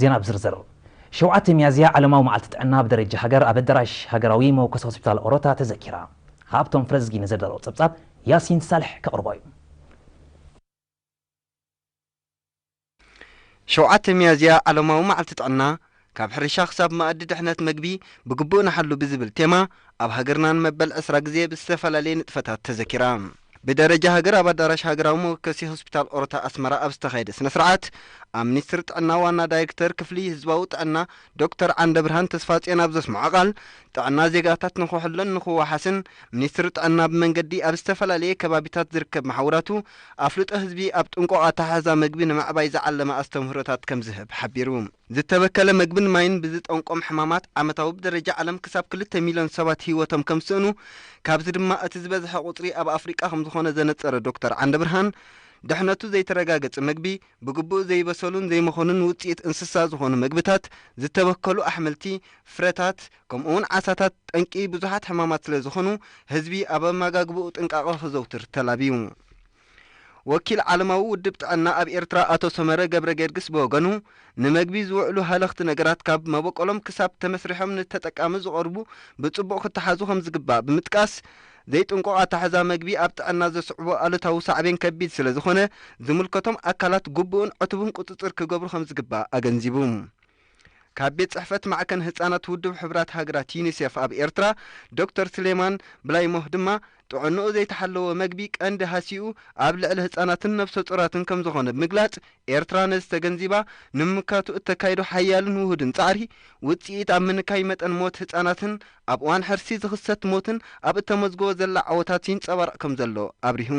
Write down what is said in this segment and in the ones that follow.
ዜና ብዝርዝር። ሸውዓተ ሚያዝያ ዓለማዊ መዓልቲ ጥዕና ብደረጃ ሃገር ኣብ ኣዳራሽ ሃገራዊ መወከሲ ሆስፒታል ኦሮታ ተዘኪራ። ሃብቶም ፍረዝጊ ንዘዳለዎ ጸብጻብ ያሲን ሳልሕ ከቕርቦ እዩ። ሸውዓተ ሚያዝያ ዓለማዊ መዓልቲ ጥዕና፣ ካብ ሕርሻ ክሳብ መኣዲ ድሕነት መግቢ ብግቡእ ንሓሉ ብዝብል ቴማ፣ ኣብ ሃገርና ንመበል ዕስራ ግዜ ብዝተፈላለየ ንጥፈታት ተዘኪራ። ብደረጃ ሃገር ኣብ ኣዳራሽ ሃገራዊ መወከሲ ሆስፒታል ኦሮታ ኣስመራ ኣብ ዝተኻየደ ስነ ስርዓት፣ ኣብ ሚኒስትሪ ጥዕና ዋና ዳይሬክተር ክፍሊ ህዝባዊ ጥዕና ዶክተር ዓንደ ብርሃን ተስፋጽዮን ኣብ ዘስምዖ ቃል፣ ጥዕና ዜጋታት ንኽሕሎን ንኽወሓስን፣ ሚኒስትሪ ጥዕና ብመንገዲ ኣብ ዝተፈላለየ ከባቢታት ዝርከብ መሓውራቱ ኣፍልጦ ህዝቢ ኣብ ጥንቁቕ ኣተሓሕዛ መግቢ ንምዕባይ ዝዓለመ ኣስተምህሮታት ከም ዝህብ ሓቢሩ። ዝተበከለ መግብን ማይን ብዝጠንቆም ሕማማት ዓመታዊ ብደረጃ ዓለም ክሳብ ክልተ ሚልዮን ሰባት ህይወቶም ከም ዝስእኑ፣ ካብዚ ድማ እቲ ዝበዝሐ ቁጽሪ ኣብ ኣፍሪቃ ከም ዝኾነ ዘነጸረ ዶክተር ዓንደ ብርሃን፣ ድሕነቱ ዘይተረጋገጸ መግቢ፣ ብግቡእ ዘይበሰሉን ዘይመኾኑን ውጽኢት እንስሳ ዝኾኑ መግብታት፣ ዝተበከሉ ኣሕምልቲ፣ ፍረታት፣ ከምኡውን ዓሳታት ጠንቂ ብዙሓት ሕማማት ስለ ዝኾኑ፣ ህዝቢ ኣብ ኣመጋግብኡ ጥንቃቐ ክዘውትር ተላብዩ። ወኪል ዓለማዊ ውድብ ጥዕና ኣብ ኤርትራ ኣቶ ሰመረ ገብረ ጌርግስ ብወገኑ፣ ንመግቢ ዝውዕሉ ሃለኽቲ ነገራት ካብ መበቆሎም ክሳብ ተመስሪሖም ንተጠቃሚ ዝቐርቡ ብጽቡቕ ክተሓዙ ከም ዝግባእ ብምጥቃስ፣ ዘይጥንቁቕ ኣተሓሕዛ መግቢ ኣብ ጥዕና ዘስዕቦ ኣሉታዊ ሳዕቤን ከቢድ ስለ ዝኾነ፣ ዝምልከቶም ኣካላት ግቡእን ዕቱብን ቁጽጽር ክገብሩ ከም ዝግባእ ኣገንዚቡ። ካብ ቤት ጽሕፈት ማዕከን ህጻናት ውድብ ሕቡራት ሃገራት ዩኒሴፍ ኣብ ኤርትራ ዶክተር ስሌማን ብላይሞህ ድማ፣ ጥዕንኡ ዘይተሓለወ መግቢ ቀንዲ ሃሲኡ ኣብ ልዕሊ ህጻናትን ነፍሰ ጡራትን ከም ዝኾነ ብምግላጽ፣ ኤርትራ ነዚ ተገንዚባ ንምምካቱ እተካይዶ ሓያልን ውሁድን ጻዕሪ ውጽኢት ኣብ ምንካይ መጠን ሞት ህጻናትን ኣብ እዋን ሕርሲ ዝኽሰት ሞትን ኣብ እተመዝግቦ ዘላ ዓወታት ይንጸባረቕ ከም ዘሎ ኣብሪሁ።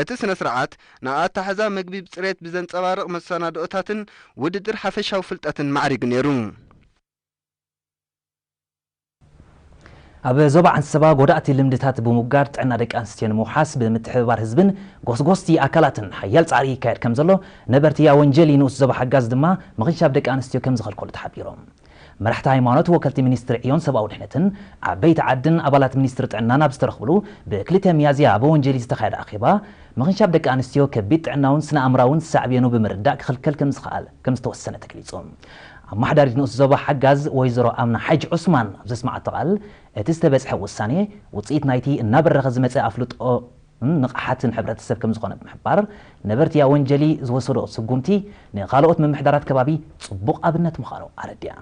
እቲ ስነ ስርዓት ንኣተሓሕዛ መግቢ ብጽሬት ብዘንጸባርቕ መሰናድኦታትን ውድድር ሓፈሻዊ ፍልጠትን ማዕሪጉ ነይሩ። ኣብ ዞባ ዓንሰባ ጎዳእቲ ልምድታት ብምውጋድ ጥዕና ደቂ ኣንስትዮ ንምውሓስ ብምትሕብባር ህዝብን ጎስጎስቲ ኣካላትን ሓያል ጻዕሪ ይካየድ ከም ዘሎ ነበርቲ ኣወንጀሊ ንኡስ ዞባ ሓጋዝ ድማ ምኽንሻብ ደቂ ኣንስትዮ ከም ዝኸልከሉ ተሓቢሮም። መራሕቲ ሃይማኖት፣ ወከልቲ ሚኒስትሪ ዕዮን ሰብኣዊ ድሕነትን ዓበይቲ ዓድን ኣባላት ሚኒስትሪ ጥዕናን ኣብ ዝተረኽብሉ ብክልተ ሚያዝያ ኣብ ኣወንጀሊ ዝተኻየደ ኣኼባ፣ ምኽንሻብ ደቂ ኣንስትዮ ከቢድ ጥዕናውን ስነ ኣእምራውን ሳዕቤኑ ብምርዳእ ክኽልከል ከም ዝኽኣል ከም ዝተወሰነ ተገሊጹ። ኣመሓዳሪት ንኡስ ዞባ ሓጋዝ ወይዘሮ ኣምና ሓጅ ዑስማን ኣብ ዘስመዓቶ ቃል፣ እቲ ዝተበጽሐ ውሳኔ ውጽኢት ናይቲ እናበረኸ ዝመጸ ኣፍልጦ ንቕሓትን ሕብረተሰብ ከም ዝኾነ ብምሕባር፣ ነበርቲ ኣወንጀሊ ዝወሰዶ ስጉምቲ ንኻልኦት ምምሕዳራት ከባቢ ጽቡቕ ኣብነት ምዃኑ ኣረዲኣ።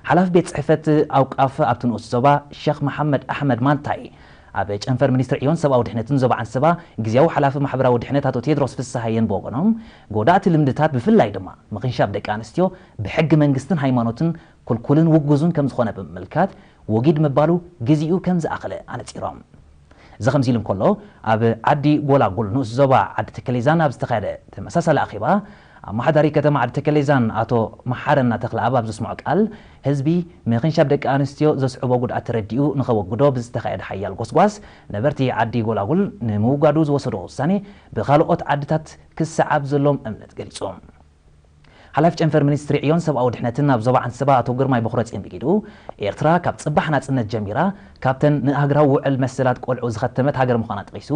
ሓላፊ ቤት ጽሕፈት ኣውቃፍ ኣብቲ ንኡስ ዞባ ሸኽ መሓመድ ኣሕመድ ማንታይ፣ ኣብ ጨንፈር ሚኒስትሪ ዕዮን ሰብኣዊ ድሕነትን ዞባ ዓንሰባ ግዝያዊ ሓላፊ ማሕበራዊ ድሕነት ኣቶ ቴድሮስ ፍስሃየን ብወገኖም፣ ጎዳእቲ ልምድታት ብፍላይ ድማ ምኽንሻብ ደቂ ኣንስትዮ ብሕጊ መንግስትን ሃይማኖትን ክልኩልን ውጉዝን ከም ዝኾነ ብምምልካት፣ ወጊድ ምባሉ ግዜኡ ከም ዝኣኸለ ኣነጺሮም። እዚ ከምዚ ኢሉ እንከሎ፣ ኣብ ዓዲ ጎላጉል ንኡስ ዞባ ዓዲ ተከሌዛን ኣብ ዝተኻየደ ተመሳሳሊ ኣኼባ፣ ኣመሓዳሪ ከተማ ዓዲ ተከሌዛን ኣቶ መሓረና ተኽለኣብ ኣብ ዘስምዖ ቃል፣ ህዝቢ ምኽንሻብ ደቂ ኣንስትዮ ዘስዕቦ ጉድኣት ተረዲኡ ንኸወግዶ ብዝተኻየደ ሓያል ጎስጓስ፣ ነበርቲ ዓዲ ጎላጉል ንምውጋዱ ዝወሰዶ ውሳኔ ብኻልኦት ዓድታት ክሰዓብ ዘሎም እምነት ገሊጹ። ሓላፊ ጨንፈር ሚኒስትሪ ዕዮን ሰብኣዊ ድሕነትን ኣብ ዞባ ዓንሰባ ኣቶ ግርማይ በኹረጽዮን ብጊዱ፣ ኤርትራ ካብ ጽባሕ ናጽነት ጀሚራ ካብተን ንኣህግራዊ ውዕል መሰላት ቆልዑ ዝኸተመት ሃገር ምዃና ጠቒሱ፣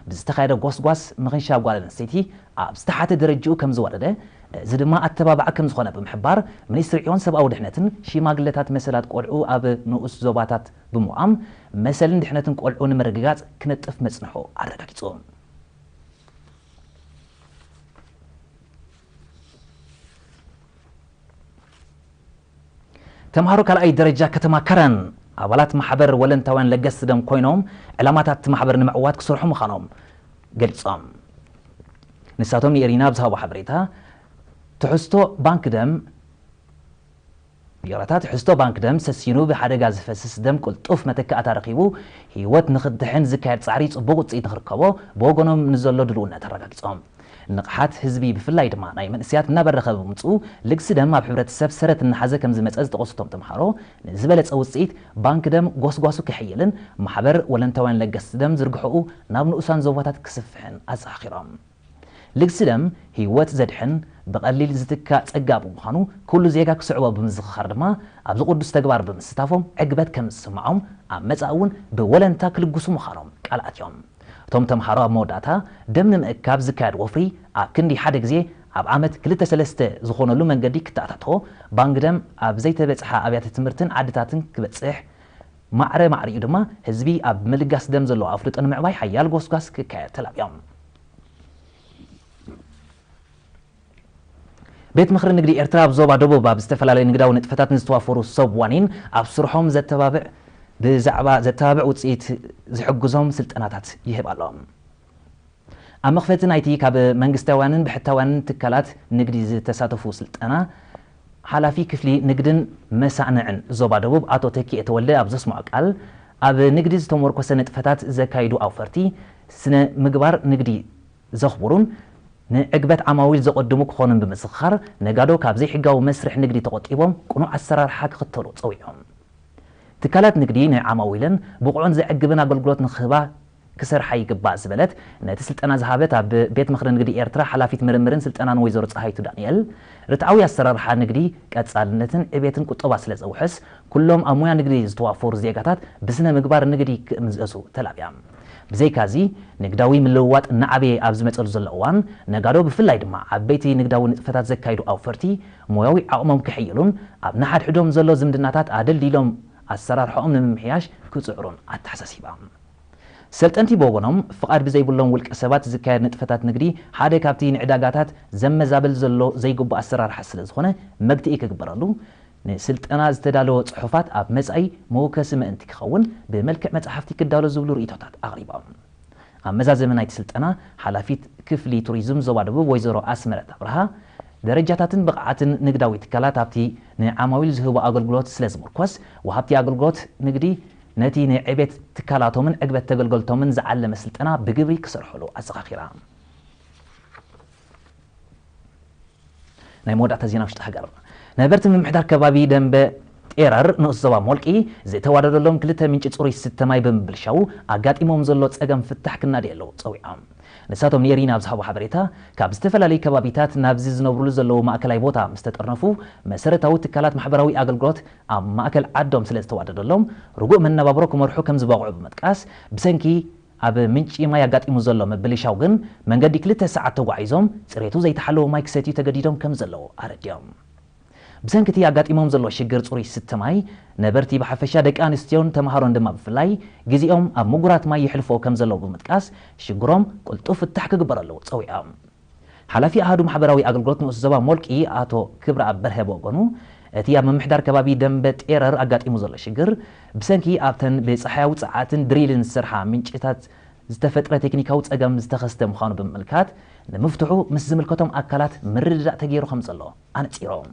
ብዝተኻየደ ጎስጓስ ምኽንሻብ ጓል ኣንስተይቲ ኣብ ዝተሓተ ደረጅኡ ከም ዝወረደ፣ እዚ ድማ ኣተባባዒ ከም ዝኾነ ብምሕባር፣ ሚኒስትሪ ዕዮን ሰብኣዊ ድሕነትን ሽማግለታት መሰላት ቆልዑ ኣብ ንኡስ ዞባታት ብምቋም መሰልን ድሕነትን ቆልዑ ንምርግጋጽ ክነጥፍ መጽንሑ ኣረጋጊጹ። ተምሃሮ ካልኣይ ደረጃ ከተማ ከረን ኣባላት ማሕበር ወለንታውያን ለገስቲ ደም ኮይኖም ዕላማታት እቲ ማሕበር ንምዕዋት ክሰርሑ ምዃኖም ገሊጾም። ንሳቶም ንኤሪና ኣብ ዝሃቦ ሓበሬታ፣ ትሕዝቶ ባንክ ደም ይቕረታ፣ ትሕዝቶ ባንክ ደም ሰሲኑ ብሓደጋ ዝፈስስ ደም ቅልጡፍ መተካእታ ረኺቡ ህይወት ንኽድሕን ዝካየድ ጻዕሪ ጽቡቕ ውጽኢት ንኽርከቦ ብወገኖም ንዘሎ ድልውነት ኣረጋጊጾም። ንቕሓት ህዝቢ ብፍላይ ድማ ናይ መንእሰያት እናበረኸ ብምምጽኡ፣ ልግሲ ደም ኣብ ሕብረተሰብ ሰረት እናሓዘ ከም ዝመጸ ዝጠቐሱ እቶም ተምሃሮ፣ ንዝበለጸ ውጽኢት ባንክ ደም ጎስጓሱ ከሐይልን ማሕበር ወለንታውያን ለገስቲ ደም ዝርግሐኡ ናብ ንኡሳን ዞባታት ክስፍሕን ኣዘኻኺሮም። ልግሲ ደም ህይወት ዘድሕን ብቐሊል ዝትካእ ጸጋ ብምዃኑ፣ ኩሉ ዜጋ ክስዕቦ ብምዝኽኻር ድማ ኣብዚ ቅዱስ ተግባር ብምስታፎም ዕግበት ከም ዝስምዖም ኣብ መጻኢ እውን ብወለንታ ክልግሱ ምዃኖም ቃል ኣትዮም። እቶም ተምሃሮ ኣብ መወዳእታ፣ ደም ንምእካብ ዝካየድ ወፍሪ ኣብ ክንዲ ሓደ ግዜ ኣብ ዓመት ክልተ ሰለስተ ዝኾነሉ መንገዲ ክተኣታቶ፣ ባንክ ደም ኣብ ዘይተበጽሓ ኣብያተ ትምህርትን ዓድታትን ክበጽሕ፣ ማዕረ ማዕሪኡ ድማ ህዝቢ ኣብ ምልጋስ ደም ዘለዎ ኣፍልጦ ንምዕባይ ሓያል ጎስጓስ ክካየድ ተላብዮም። ቤት ምኽሪ ንግዲ ኤርትራ ኣብ ዞባ ደቡብ ኣብ ዝተፈላለዩ ንግዳዊ ንጥፈታት ንዝተዋፈሩ ሰብ ዋኒን ኣብ ስርሖም ዘተባብዕ ብዛዕባ ዘተባብዕ ውፅኢት ዝሕግዞም ስልጠናታት ይህብ ኣሎ። ኣብ መኽፈቲ ናይቲ ካብ መንግስታውያንን ብሕታውያንን ትካላት ንግዲ ዝተሳተፉ ስልጠና ሓላፊ ክፍሊ ንግድን መሳንዕን ዞባ ደቡብ ኣቶ ተኪኤ ተወልደ ኣብ ዘስምዖ ቃል፣ ኣብ ንግዲ ዝተመርኮሰ ንጥፈታት ዘካይዱ ኣውፈርቲ ስነ ምግባር ንግዲ ዘኽብሩን ንዕግበት ዓማዊል ዘቐድሙ ክኾኑን ብምዝኽኻር፣ ነጋዶ ካብ ዘይሕጋዊ መስርሕ ንግዲ ተቖጢቦም ቅኑዕ ኣሰራርሓ ክኽተሉ ጸዊዖም። ትካላት ንግዲ ንዓማዊለን ብቑዕን ዘዕግብን ኣገልግሎት ንክህባ ክሰርሓ ይግባእ ዝበለት ነቲ ስልጠና ዝሃበት ኣብ ቤት ምኽሪ ንግዲ ኤርትራ ሓላፊት ምርምርን ስልጠናን ወይዘሮ ፀሃይቱ ዳንኤል፣ ርትዓዊ ኣሰራርሓ ንግዲ ቀጻልነትን ዕቤትን ቁጠባ ስለ ዘውሕስ፣ ኩሎም ኣብ ሙያ ንግዲ ዝተዋፈሩ ዜጋታት ብስነ ምግባር ንግዲ ክእምዘዙ ተላብያ። ብዘይካዚ፣ ንግዳዊ ምልውዋጥ እናዓበየ ኣብ ዝመጸሉ ዘሎ እዋን፣ ነጋዶ ብፍላይ ድማ ዓበይቲ ንግዳዊ ንጥፈታት ዘካይዱ ኣውፈርቲ ሞያዊ ዓቕሞም ከሕይሉን ኣብ ንሓድሕዶም ዘሎ ዝምድናታት ኣደልዲሎም ኣሰራርሓኦም ንምምሕያሽ ክጽዕሩን ኣተሓሳሲባ። ሰልጠንቲ ብወገኖም፣ ፍቓድ ብዘይብሎም ውልቀ ሰባት ዝካየድ ንጥፈታት ንግዲ ሓደ ካብቲ ንዕዳጋታት ዘመዛብል ዘሎ ዘይግቡእ ኣሰራርሓ ስለ ዝኾነ መግትኢ ክግበረሉ፣ ንስልጠና ዝተዳለወ ጽሑፋት ኣብ መጻኢ መወከሲ ምእንቲ ክኸውን ብመልክዕ መጻሕፍቲ ክዳሎ ዝብሉ ርእይቶታት ኣቕሪቦም። ኣብ መዛዘሚ ናይቲ ስልጠና፣ ሓላፊት ክፍሊ ቱሪዝም ዞባ ደቡብ ወይዘሮ ኣስመረት ኣብርሃ፣ ደረጃታትን ብቕዓትን ንግዳዊ ትካላት ኣብቲ ንዓማዊል ዝህቦ ኣገልግሎት ስለ ዝምርኮስ፣ ወሃብቲ ኣገልግሎት ንግዲ ነቲ ንዕቤት ትካላቶምን ዕግበት ተገልገልቶምን ዝዓለመ ስልጠና ብግብሪ ክሰርሕሉ ኣዘኻኺራ። ናይ መወዳእታ ዜና ውሽጢ ሃገር። ነበርቲ ምምሕዳር ከባቢ ደንበ ጤረር ንኡስ ዞባ ሞልቂ ዝተዋደደሎም ክልተ ምንጪ ጽሩይ ዝስተ ማይ ብምብልሻው ኣጋጢሞም ዘሎ ጸገም ፍታሕ ክናደየሉ ጸዊዖም። ንሳቶም ንኤሪና ኣብ ዝሃቦ ሓበሬታ፣ ካብ ዝተፈላለዩ ከባቢታት ናብዚ ዝነብሩሉ ዘለዉ ማእከላይ ቦታ ምስ ተጠርነፉ፣ መሰረታዊ ትካላት ማሕበራዊ ኣገልግሎት ኣብ ማእከል ዓዶም ስለ ዝተዋደደሎም፣ ርጉእ መነባብሮ ክመርሑ ከም ዝበቕዑ ብምጥቃስ፣ ብሰንኪ ኣብ ምንጪ ማይ ኣጋጢሙ ዘሎ ምብልሻው ግን፣ መንገዲ ክልተ ሰዓት ተጓዒዞም፣ ጽሬቱ ዘይተሓለወ ማይ ክሰትዩ ተገዲዶም ከም ዘለዉ ኣረዲኦም። ብሰንኪ እቲ ኣጋጢሞም ዘሎ ሽግር ጽሩይ ዝስተ ማይ፣ ነበርቲ ብሓፈሻ ደቂ ኣንስትዮን ተምሃሮን ድማ ብፍላይ፣ ግዜኦም ኣብ ምጉራት ማይ የሕልፎ ከም ዘለዉ ብምጥቃስ፣ ሽግሮም ቅልጡፍ ፍታሕ ክግበረሉ ጸዊዖም። ሓላፊ ኣሃዱ ማሕበራዊ ኣገልግሎት ንኡስ ዞባ ሞልቂ ኣቶ ክብረኣብ በርሀ ብወገኑ፣ እቲ ኣብ ምምሕዳር ከባቢ ደንበ ጤረር ኣጋጢሙ ዘሎ ሽግር፣ ብሰንኪ ኣብተን ብጸሓያዊ ጸዓትን ድሪልን ዝሰርሓ ምንጭታት ዝተፈጥረ ቴክኒካዊ ጸገም ዝተኸስተ ምዃኑ ብምምልካት፣ ንምፍትሑ ምስ ዝምልከቶም ኣካላት ምርድዳእ ተገይሩ ከም ዘሎ ኣነጺሮም።